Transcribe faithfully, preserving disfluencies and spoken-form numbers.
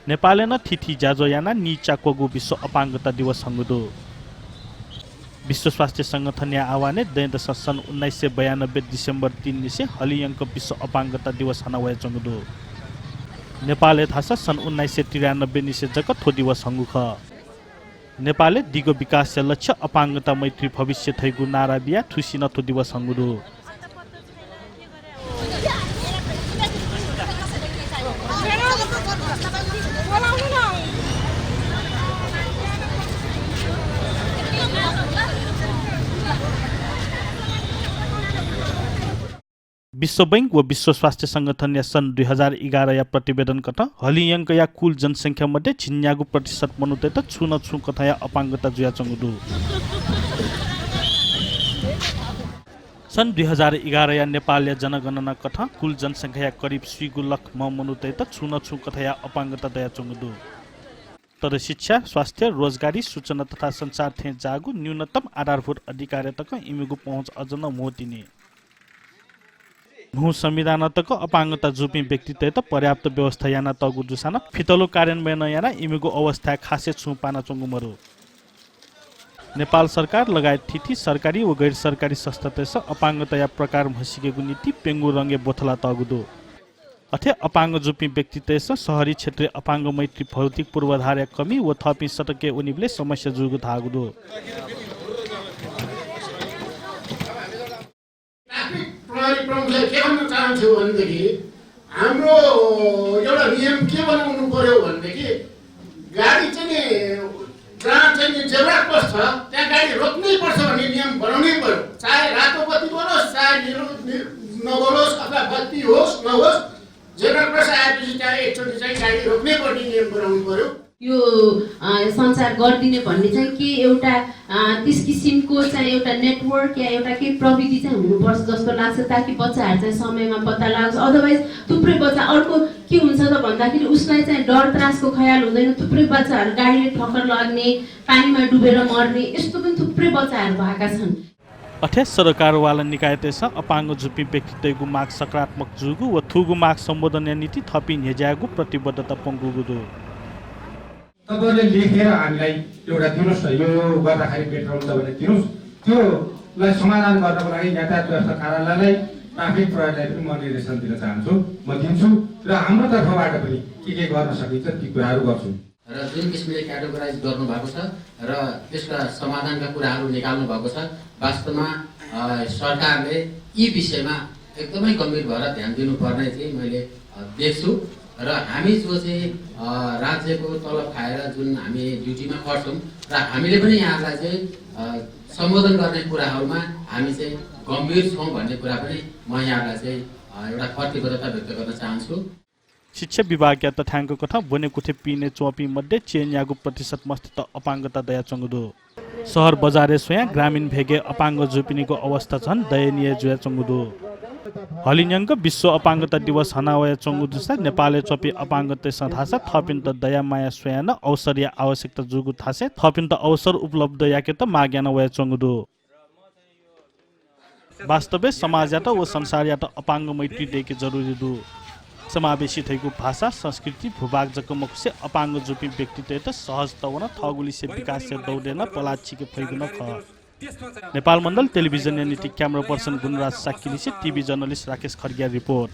नेपालय् नं थीथी ज्याझ्वः यानाः नीच्याक्वःगु विश्व अपाङ्गता दिवस हंगु दु। विश्व स्वास्थ्य संगठनया आह्वानय् दँय्‌दसं सन् उन्नाइस सय बयानब्बे डिसेम्बर तीन निसें हलिंयंक विश्व अपाङ्गता दिवस हना वयाच्वंगु दु। नेपालय् धाःसा सन् उन्नाइस सय त्रियानब्बे निसें जक थ्व दिवस हंगु खः। नेपालय् दिगो विकासया लक्ष्य अपाङ्गता मैत्री भविष्य धइगु नारा बियाः थुसिनं थ्व दिवस हंगु दु। विश्व बैंक व विश्व स्वास्थ्य संगठनया सन् दुई हजार एघारया प्रतिवेदन कथं हलिंयंकया कुल जनसंख्या मध्ये झिंन्यागू प्रतिशत मनूतय्‌त छुं न छुं कथंया अपाङ्गता जुयाच्वंगु दु। सन् दुई हजार एघारया नेपालया जनगणना कथं कुल जनसंख्याया करिब स्वीगू लख म्ह मनूतय्‌त छुं न छुं कथंया अपाङ्गता दयाच्वंगु दु। तर शिक्षा, स्वास्थ्य, रोजगारी, सूचना तथा सञ्चार थें जाःगु न्यूनतम आधारभूत अधिकारय् तकं इमिगु पहुँच अझ नं म्हो तिनि। न्हू संविधानं तक अपाङ्गता जूपिं व्यक्तितय्‌त पर्याप्त व्यवस्था यानातःगु दुसां नं फितलो कार्यान्वयन यानाः इमिगु अवस्थाय् खासय् छुं पानाच्वंगु मदु। नेपाल सरकार लगायत थीथी सरकारी व गैर सरकारी संस्थातय्‌सं अपाङ्गताया प्रकार म्हसीकेगु निंतिं प्यंगू रंगय् ब्वथलातःगु दु। अथे अपाङ्ग जूपिं व्यक्तितय्‌सं शहरी क्षेत्रय् अपाङ्ग मैत्री भौतिक पूर्वाधारया कमी व थःपिं सडकय् वनीबलय् समस्या जूगु धाःगु दु। ट्राफिक प्रहरी प्रमुखलाई के भन्न चाहन्छु भनेदेखि, हाम्रो एउटा नियम के बनाउनु पर्‍यो भनेदेखि, गाडी चाहिँ नि, जहाँ चाहिँ नि जेब्रा क्रस छ, त्यहाँ गाडी रोक्नै पर्छ भन्ने नियम बनाउनै पर्‍यो। चाहे रातो बत्ती बोलोस्, चाहे निरो-, नि-, नबोलोस्, अथवा बत्ती होस् नहोस्, जेब्रा क्रस आएपछि त्यहाँ एकचोटि चाहिँ गाडी रोक्नै पर्ने नियम बनाउनु पर्‍यो। यो, अ, सञ्चार गरिदिने भन्ने चाहिँ के एउटा, अ, त्यस किसिमको चाहिँ एउटा नेटवर्क या एउटा के प्रविधि चाहिँ हुनुपर्छ जस्तो लाग्छ, ताकि बच्चाहरू चाहिँ समयमा पत्ता लागोस्। Otherwise थुप्रै बच्चा, अर्को के हुन्छ त भन्दाखेरि उसलाई चाहिँ डर त्रासको ख्याल हुँदैन, थुप्रै बच्चाहरू गाडीले ठक्कर लाग्ने, पानीमा डुबेर मर्ने, यस्तो पनि थुप्रै बच्चाहरू भएका छन्। अथे सरकारवाला निकायतय्‌सं अपाङ्ग जूपिं व्यक्तितय्‌गु माग सकारात्मक जूगु व थुगु माग सम्बोधनया निंतिं थःपिं न्ह्यज्यायेगु प्रतिबद्धता प्वंकूगु दु। तपाईँले लेखेर हामीलाई एउटा दिनुस् न, यो, यो गर्दाखेरि better हुन्छ भने दिनुस्। त्योलाई समाधान गर्नको लागि यातायात व्यवस्था कार्यालयलाई, ट्राफिक प्रहरीलाई पनि म निर्देशन दिन चाहन्छु, म दिन्छु र हाम्रो तर्फबाट पनि के के गर्न सकिन्छ ती कुराहरू गर्छु। र जुन किसिमले categorize गर्नुभएको छ र त्यसका समाधानका कुराहरू निकाल्नुभएको छ, वास्तवमा, अ, सरकारले यी विषयमा एकदमै गम्भीर भएर ध्यान दिनुपर्ने चाहिँ मैले, अ, देख्छु। र हामी जो चाहिँ, अ, राज्यको तलब खाएर जुन हामी ड्युटीमा खट्छौँ र हामीले पनि यहाँहरूलाई चाहिँ, अ, सम्बोधन गर्ने कुराहरूमा हामी चाहिँ गम्भीर छौँ भन्ने कुरा पनि म यहाँहरूलाई चाहिँ, अ, एउटा प्रतिबद्धता व्यक्त गर्न चाहन्छु। शिक्षा विभागया तथ्याङ्क कथं ब्वनेकुथे पिने च्वंपिं मध्ये चय्‌न्यागू प्रतिशत मस्तय्‌त अपाङ्गता दयाच्वंगु दु। शहर बजारय् स्वयां ग्रामीण भेगय् अपाङ्ग जूपिनिगु अवस्था झन दयनीय जुयाच्वंगु दु। हलिंन्यंक विश्व अपाङ्गता दिवस हनावयाच्वंगु दुसा नेपालय् च्वंपिं अपाङ्गतय्‌सं धाःसा थःपिन्त दया माया स्वयां नं अवसरया आवश्यकता जूगु थासय् थःपिन्त अवसर उपलब्ध याकेत माग याना वयाच्वंगु दु। वास्तवय् समाजयात व संसारयात अपाङ्ग मैत्री दयेके जरुरी दु। समावेशी धइगु भाषा, संस्कृति, भूभाग जक मखुसे अपाङ्ग जूपिं व्यक्तितय्‌त सहजत वन थःगुलिसे विकासया दौडय् नं पलाः चिके फइगु नं खः। नेपाल मण्डल टेलिभिजनया निंतिं camera person गुणराज शाक्यलिसे TV journalist राकेश खड्गीया report।